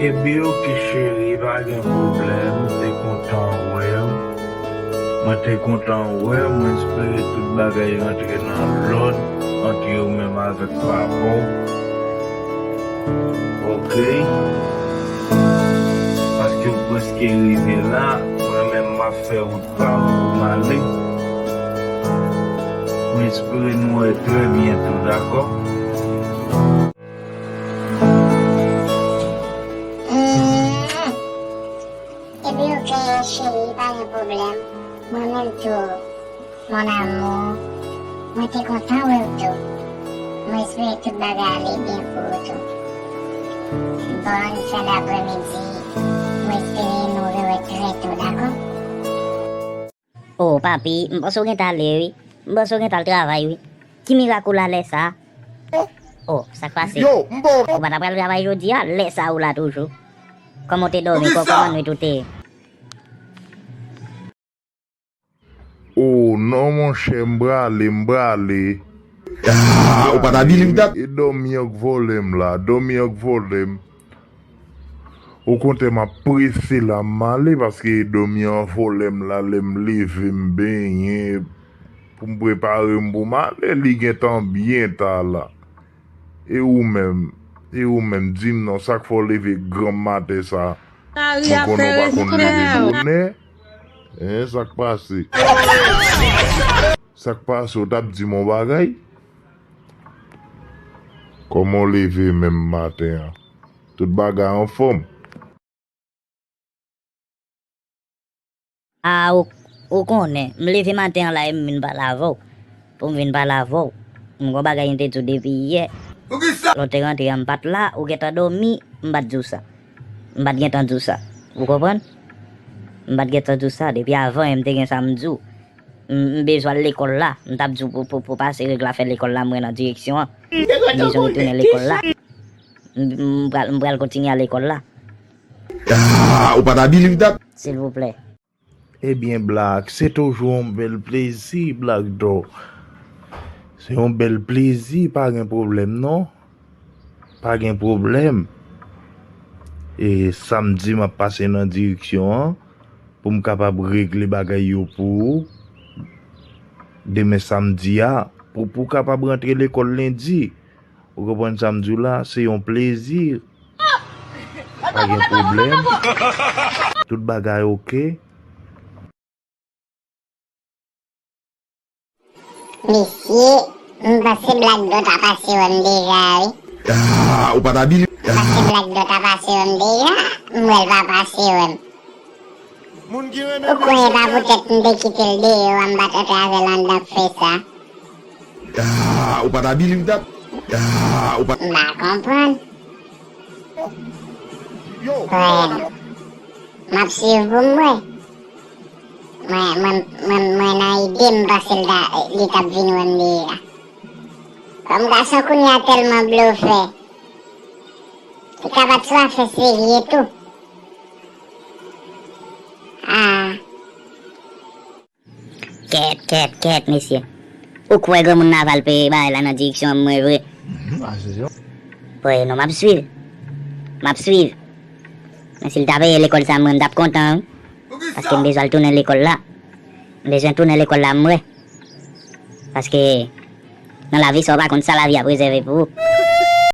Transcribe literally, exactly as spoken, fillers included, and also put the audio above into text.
Epi oke cheri, pa gen pwoblèm, m te kontan wè w. Mwen te kontan wè w, mwen espere tout bagay rantre nan lòd ant ou menm avèk papa w. Oke? Paske w prèske rive la, mwen menm m ap fè wout pa m pou m ale. Mwen espere nou wè trè byento, dakò? Epi oke cheri, pa gen pwoblèm. Mwen menm tou, mon amour. Mwen te kontan wè w tou. Mwen espere tout bagay ale byen pou ou tou. Bòn fen dapremidi. Mwen espere nou rewè trè to, dakò? O papi, m panse w gentan ale wi. M panse w gentan al travay wi. Ki mirak ou la lè sa? O, sa k pase? Yo, m pa... Ou pa ta pral travay jodi a, lè sa ou la toujou? Kòman w te dòmi? Kò-, kòman nwit ou te ye? O non monchè, m prale, m prale. Ah, ou pa ta believe that? E dòmi an k vòlè m la, dòmi an k vòlè m. Okontrè, m ap prese la, m ale, paske dòmi an vòlè m la, lè m leve, m benyen, pou m prepare m pou m ale, li gentan byen ta la. E ou menm, e ou menm, di m non, sa k fè w leve granm maten sa? Mwen konnen w pa konn leve bonè. Hein, sa k pase? Sa k pase, w t ap di m yon bagay? Kòman w leve menm maten an? Tout bagay anfòm? A, ou, ou konnen, m leve maten an la e m vin pale avè w. Pou m vin pale avè w. M gon bagay m te di w depi yè. Lè w te rantre an, m pa t la, ou gentan dòmi, m pa t di w sa. M pa t gentan di w sa. Ou konprann? M pa t gentan di w sa. Depi avan yè, m te gen sa m di w. M, m bezwen al lekòl la. M t ap di w pou, pou, pou pase règ la, fè lekòl la, m wè nan direksyon an. M bezwen retounen lekòl la. M, m pral, m pral kontinye al lekòl la. Ah, ou pa ta believe that? Silvouplè. Ebyen, Black, se toujou yon bèl plezi, Black Dog. Se yon bèl plezi, pa gen pwoblèm, non. Pa gen pwoblèm. E samdi, m ap pase nan direksyon an pou m kapab regle bagay yo pou ou. Demen samdi a, pou, pou w kapab rantre lekòl lendi. Ou konprann sa m di w la? Se yon plezi. Pa gen pwoblèm. Tout bagay oke. Mesye, m panse Black Dot ap asire m deja, wi. Ah, ou pa ta believe. M panse Black Dot ap asire m deja, m wè l p ap asire m. Ou kwè e pa poutèt m te kite l deyò a, m pa t antre avè l anndan k fè sa? Ah, ou pa ta believe that? Ah, ou pa... M pa konprann. Frè, m ap swiv pou m wè. Mwen, mwen, mwen, mwen nan ide m panse l ta, li t ap vin wè m deja. Kòm gason kounye a tèlman blofè. Li ka pa t sou afè serye tou. Ah. Kèt, kèt, kèt, mesye. Ou kwè granmoun nan pral peye bagay la nan direksyon an mwen vre? Vre non, m ap swiv. M ap swiv. Men si l ta peye lekòl sa mwen, m t ap kontan, wi. Paske m bezwen al tounen lekòl la. M bezwen tounen lekòl la mwen. Paske nan lavi sa, ou pa konn sa lavi ap rezève pou ou.